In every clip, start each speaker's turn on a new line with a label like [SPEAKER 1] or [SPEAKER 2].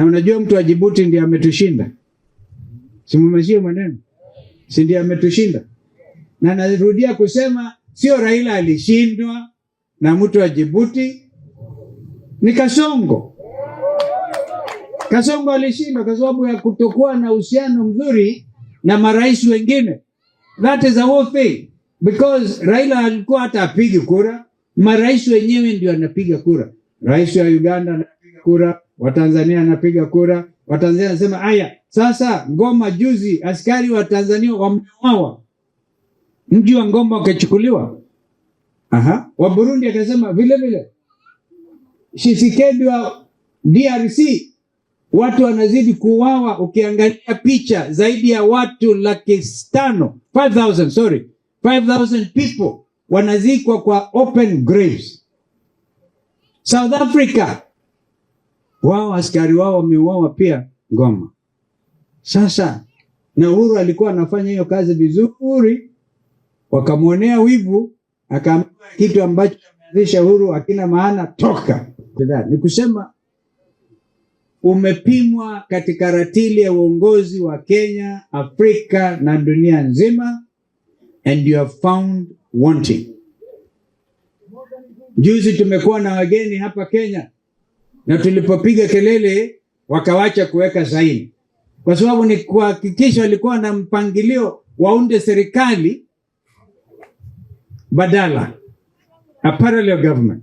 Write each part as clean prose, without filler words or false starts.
[SPEAKER 1] Na unajua mtu wa Djibouti ndiye ametushinda, si mmesikia maneno, si ndiye ametushinda? Na narudia kusema sio Raila alishindwa na mtu wa Djibouti, ni Kasongo. Kasongo alishindwa kwa sababu ya kutokuwa na uhusiano mzuri na marais wengine. That is the whole thing. Because Raila alikuwa hata apigi kura, marais wenyewe ndio anapiga kura. Rais wa Uganda anapiga kura, wa Tanzania anapiga kura. Wa Tanzania anasema aya, sasa Ngoma juzi askari wa Tanzania wameuawa, mji wa Ngoma ukachukuliwa. Aha. Wa Burundi akasema vile vile. Tshisekedi wa DRC watu wanazidi kuuawa. Ukiangalia picha zaidi ya watu 500,000, 5000, sorry, 5000 people wanazikwa kwa open graves. South Africa wao askari wao wameuawa pia Ngoma. Sasa na Uhuru alikuwa anafanya hiyo kazi vizuri, wakamwonea wivu, akaambiwa kitu ambacho ameanzisha Uhuru hakina maana, toka. Ni kusema umepimwa katika ratili ya uongozi wa Kenya, Afrika na dunia nzima, and you are found wanting. Juzi tumekuwa na wageni hapa Kenya, na tulipopiga kelele wakawacha kuweka saini, kwa sababu ni kuhakikisha walikuwa na mpangilio waunde serikali badala, a parallel government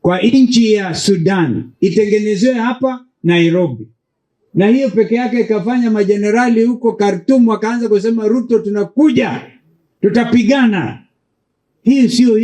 [SPEAKER 1] kwa nchi ya Sudan itengenezewe hapa Nairobi, na hiyo peke yake ikafanya majenerali huko Khartoum wakaanza kusema, "Ruto, tunakuja, tutapigana." Hii sio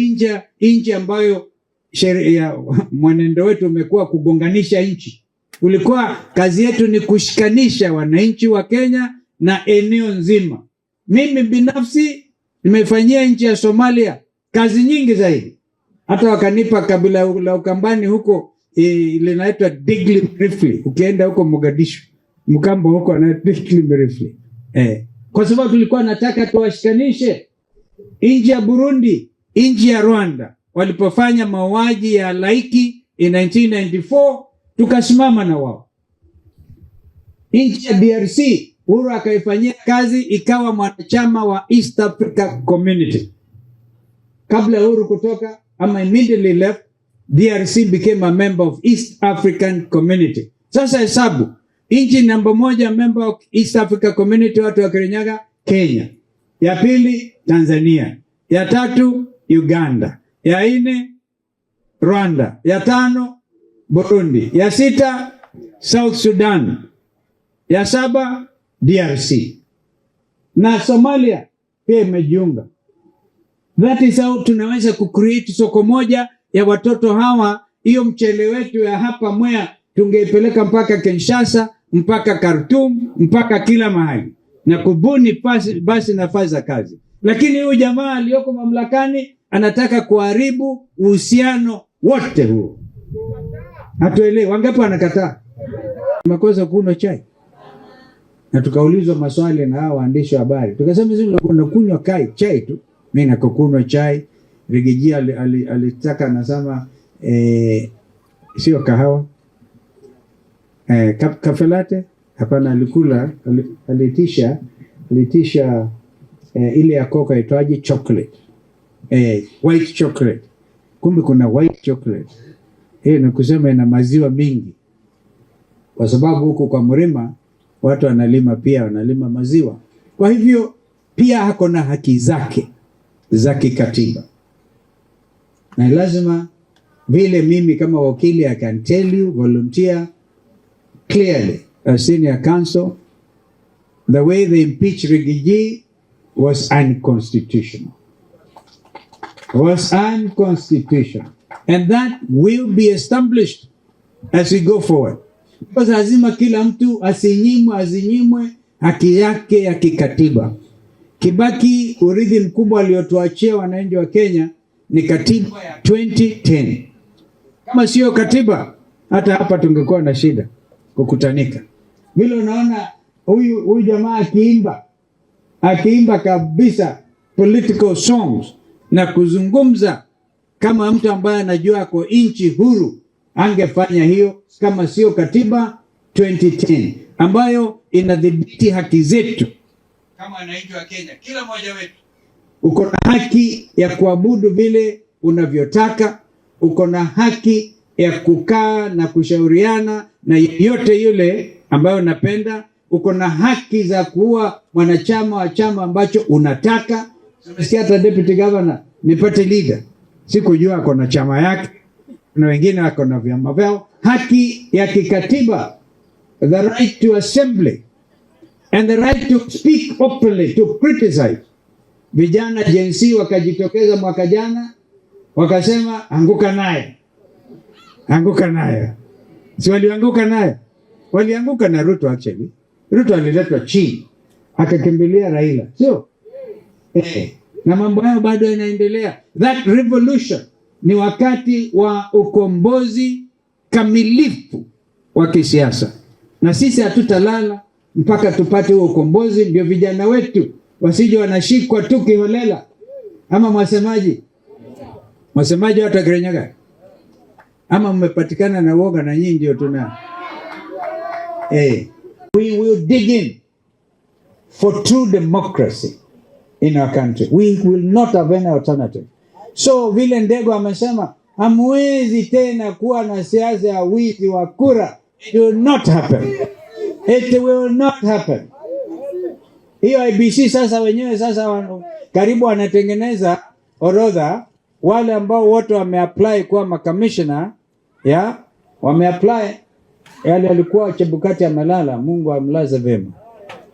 [SPEAKER 1] nchi ambayo sheria, mwenendo wetu umekuwa kugonganisha nchi. Ulikuwa kazi yetu ni kushikanisha wananchi wa Kenya na eneo nzima. Mimi binafsi nimefanyia nchi ya Somalia kazi nyingi zaidi, hata wakanipa kabila la Ukambani huko linaitwa Digli Mirifle. Ukienda huko Mogadishu, Mkambo huko anaitwa Digli Mirifle, kwa sababu tulikuwa nataka tuwashikanishe nchi ya Burundi, nchi ya Rwanda walipofanya mauaji ya halaiki in 1994 tukasimama na wao. Nchi ya DRC Uhuru akaifanyia kazi ikawa mwanachama wa East Africa Community. Kabla Uhuru kutoka ama immediately left, DRC became a member of East African Community. Sasa hesabu nchi namba moja member of East Africa Community, watu wa Kirinyaga, Kenya. Ya pili Tanzania, ya tatu Uganda, ya nne Rwanda, ya tano Burundi, ya sita South Sudan, ya saba DRC na Somalia pia imejiunga. That is how tunaweza kucreate soko moja ya watoto hawa. Hiyo mchele wetu ya hapa Mwea tungeipeleka mpaka Kinshasa, mpaka Khartoum, mpaka kila mahali na kubuni basi nafasi za kazi. Lakini huyu jamaa aliyoko mamlakani anataka kuharibu uhusiano wote huo. Hatuelewi, wangapi wanakataa? Makosa kunywa chai na tukaulizwa maswali na hao waandishi wa habari, tukasema sisi tunakunywa chai tu. Mimi nakokunywa chai, Riggy G alitaka anasema sio kahawa, cafe latte hapana, alikula aliitisha ile ya cocoa itwaje, chocolate, white chocolate. Kumbe kuna white chocolate hiyo, ni kusema ina maziwa mingi, kwa sababu huku kwa mlima watu wanalima pia wanalima maziwa. Kwa hivyo pia ako na haki zake za kikatiba, na lazima vile mimi kama wakili I can tell you volunteer clearly as senior counsel, the way they impeached Riggy G was unconstitutional, was unconstitutional, and that will be established as we go forward, because lazima kila mtu asinyimwe haki yake ya kikatiba. Kibaki, urithi mkubwa aliotuachia wananchi wa Kenya ni katiba ya 2010. Kama sio katiba, hata hapa tungekuwa na shida kukutanika. Vile unaona huyu jamaa akiimba kabisa political songs na kuzungumza kama mtu ambaye anajua ako nchi huru, angefanya hiyo kama sio katiba. 2010 ambayo inadhibiti haki zetu kama wananchi wa Kenya. Kila mmoja wetu uko na haki ya kuabudu vile unavyotaka, uko na haki ya kukaa na kushauriana na yeyote yule ambayo unapenda, uko na haki za kuwa mwanachama wa chama ambacho unataka. Umesikia hata deputy governor ni party leader, sikujua ako na chama yake na wengine wako na vyama vyao. Haki ya kikatiba, the right to assembly and the right to speak openly, to criticize. Vijana Gen Z wakajitokeza mwaka jana wakasema, "Anguka naye, anguka naye." Si walianguka naye? Walianguka na Ruto actually. Ruto aliletwa chini akakimbilia Raila, sio? Na mambo hayo bado yanaendelea. That revolution ni wakati wa ukombozi kamilifu wa kisiasa, na sisi hatutalala mpaka tupate huo ukombozi, ndio vijana wetu wasije wanashikwa tu kiholela. Ama mwasemaji? Mwasemaji watu wa Kirinyaga? Ama mmepatikana na woga na nyinyi ndio tuna We will dig in for true democracy in our country. We will not have any alternative. So vile Ndegwa amesema, hamwezi tena kuwa na siasa ya wizi wa kura. It will not happen. It will not happen. Hiyo IEBC sasa wenyewe sasa karibu wanatengeneza orodha wale ambao wote wameapply kuwa makamishna ya wameapply yale alikuwa Chebukati amelala, Mungu amlaze vyema.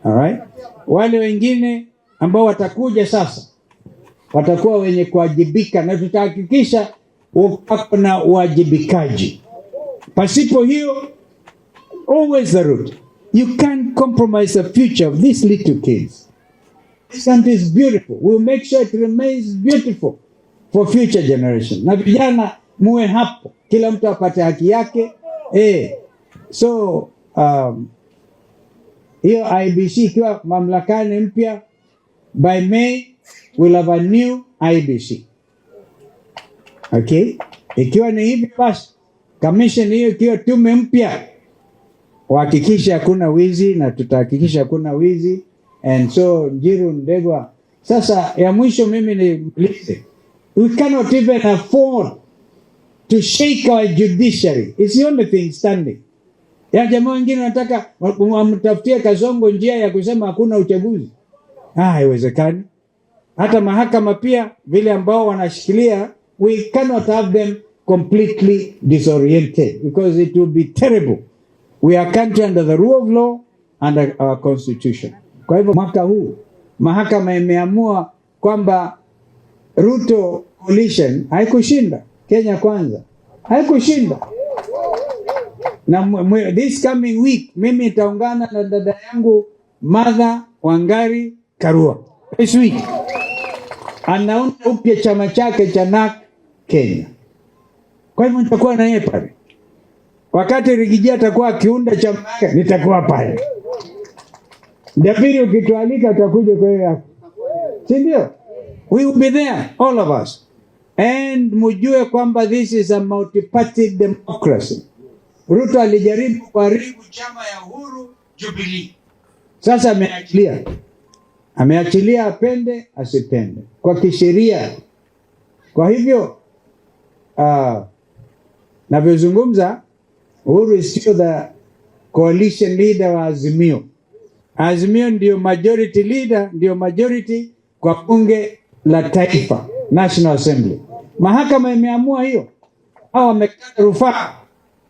[SPEAKER 1] Alright? Wale wengine ambao watakuja sasa watakuwa wenye kuwajibika na tutahakikisha wako na uwajibikaji. Pasipo hiyo, always the root. You can't compromise the future of these little kids. This country is beautiful. We'll make sure it remains beautiful for future generation. Na vijana muwe hapo, kila mtu apate haki yake. So hiyo IEBC ikiwa mamlakani mpya, by May we'll have a new IEBC. Okay? Ikiwa ni hivi basi, commission hiyo ikiwa tume mpya wahakikishe hakuna wizi na tutahakikisha hakuna wizi. And so Njiru, Ndegwa, sasa ya mwisho mimi nimalize, we cannot even afford to shake our judiciary. It's the only thing standing. Ya jamaa wengine wanataka wamtafutie Kasongo njia ya kusema hakuna uchaguzi. Ah, haiwezekani. Hata mahakama pia vile ambao wanashikilia, we cannot have them completely disoriented because it will be terrible. We are country under the rule of law and our constitution. Kwa hivyo mwaka huu mahakama imeamua kwamba Ruto coalition haikushinda, Kenya Kwanza haikushinda. Na this coming week mimi nitaungana na dada yangu Martha Wangari Karua this week anaunda upya chama chake cha NARC Kenya. Kwa hivyo nitakuwa na yeye pale. Wakati Riggy G atakuwa akiunda chama chake, nitakuwa pale. Ndabiri, ukitualika utakuja kwa hiyo yako, si ndio? We will be there, all of us. And mujue kwamba this is a multi-party democracy. Ruto alijaribu kuharibu chama ya Uhuru Jubilee. Sasa ameachilia, ameachilia apende asipende kwa kisheria. Kwa hivyo navyozungumza, Uhuru is still the coalition leader wa Azimio. Azimio ndio majority leader, ndio majority kwa bunge la taifa, National Assembly. Mahakama imeamua hiyo, hao wamekata rufaa,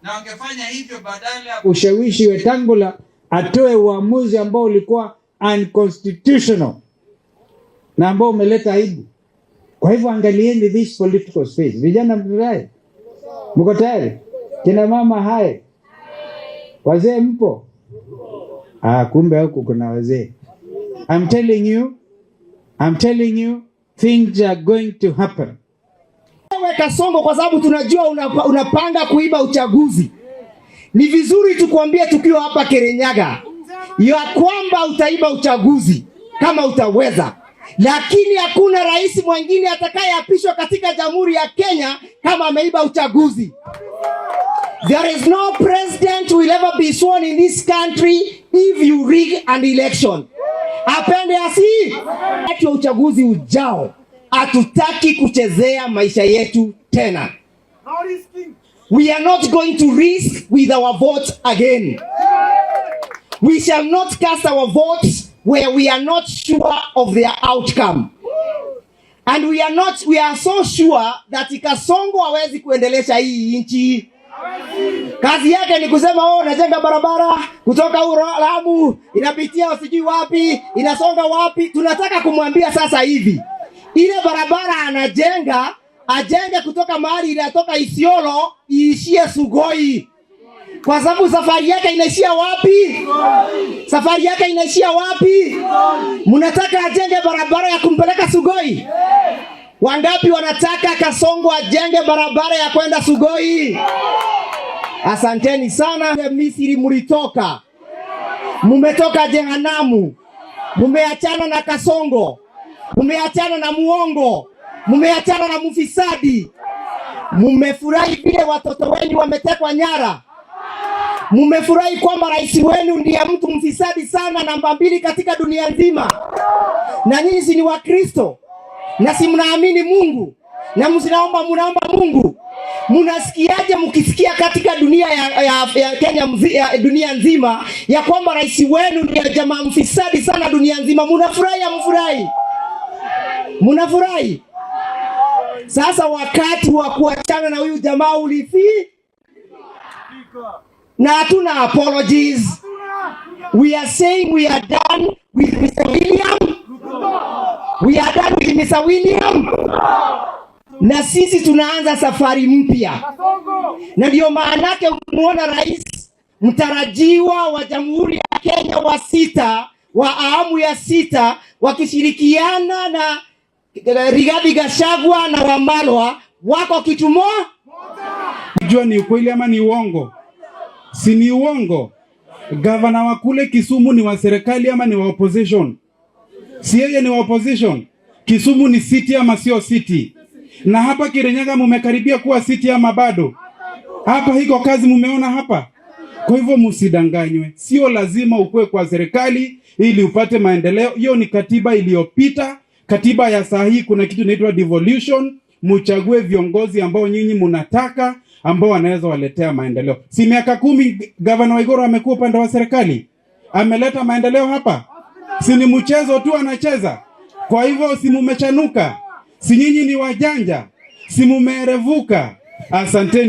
[SPEAKER 1] na wangefanya hivyo badala ya ushawishi Wetangula atoe uamuzi ambao ulikuwa unconstitutional na ambao umeleta aibu. Kwa hivyo angalieni this political space. Vijana mtayari? Mko tayari? Kina mama hai? Wazee mpo? Ah, kumbe huku kuna wazee. I'm telling you things are going to happen.
[SPEAKER 2] Wewe Kasongo, kwa sababu tunajua unapanga kuiba uchaguzi. Ni vizuri tukwambie tukiwa hapa Kirinyaga ya kwamba utaiba uchaguzi kama utaweza, lakini hakuna rais mwingine atakayeapishwa katika Jamhuri ya Kenya kama ameiba uchaguzi. There is no president will ever be sworn in this country if you rig an election. Apende asi. Wakati wa uchaguzi ujao, hatutaki kuchezea maisha yetu tena. We are not going to risk with our votes again. We shall not cast our votes where we are not sure of their outcome. And we are not, we are so sure that Kasongo hawezi kuendelesha hii nchi. Kazi yake ni kusema, oh, najenga barabara kutoka Lamu inapitia sijui wapi, inasonga wapi. Tunataka kumwambia sasa hivi ile barabara anajenga, ajenge kutoka mahali inatoka Isiolo iishie Sugoi, kwa sababu safari yake inaishia wapi? Safari yake inaishia wapi? Mnataka ajenge barabara ya kumpeleka Sugoi? Wangapi wanataka Kasongo ajenge barabara ya kwenda Sugoi? Asanteni sana. Misri mulitoka, mumetoka jehanamu, mumeachana na Kasongo, mumeachana na muongo, mumeachana na mufisadi, mumefurahi vile watoto wenu wametekwa nyara, mumefurahi kwamba rais wenu ndiye mtu mfisadi sana namba 2 katika dunia nzima, na nyinyi si ni Wakristo na si mnaamini Mungu na msinaomba, mnaomba Mungu. Mnasikiaje mkisikia katika dunia ya Kenya ya dunia nzima ya kwamba rais wenu ndiye jamaa mfisadi sana dunia nzima? Mnafurahi? Hamfurahi? Mnafurahi? Sasa wakati wa kuachana na huyu jamaa ulifi, na hatuna apologies. We are saying we are done with Mr. William. We are done with Mr. William. Na sisi tunaanza safari mpya, na ndio maanake ukimuona rais mtarajiwa wa Jamhuri ya Kenya wa 6 wa awamu ya 6 wakishirikiana na Rigathi Gachagua na Wamalwa wako kitu moja.
[SPEAKER 3] Jua ni ukweli ama ni uongo? Si ni uongo? Gavana wa kule Kisumu ni wa serikali ama ni wa opposition? Si yeye ni wa opposition? Kisumu ni city ama sio city? Na hapa Kirinyaga mumekaribia kuwa city ama bado? Hapa iko kazi mumeona hapa? Kwa hivyo msidanganywe, sio lazima ukue kwa serikali ili upate maendeleo. Hiyo ni katiba iliyopita. Katiba ya saa hii kuna kitu inaitwa devolution. Muchague viongozi ambao nyinyi munataka, ambao wanaweza waletea maendeleo. Si miaka 10 Gavana Waiguru amekuwa upande wa serikali, ameleta maendeleo hapa? Si ni mchezo tu anacheza? Kwa hivyo si mumechanuka? Si nyinyi ni wajanja? Si mumeerevuka? Asanteni.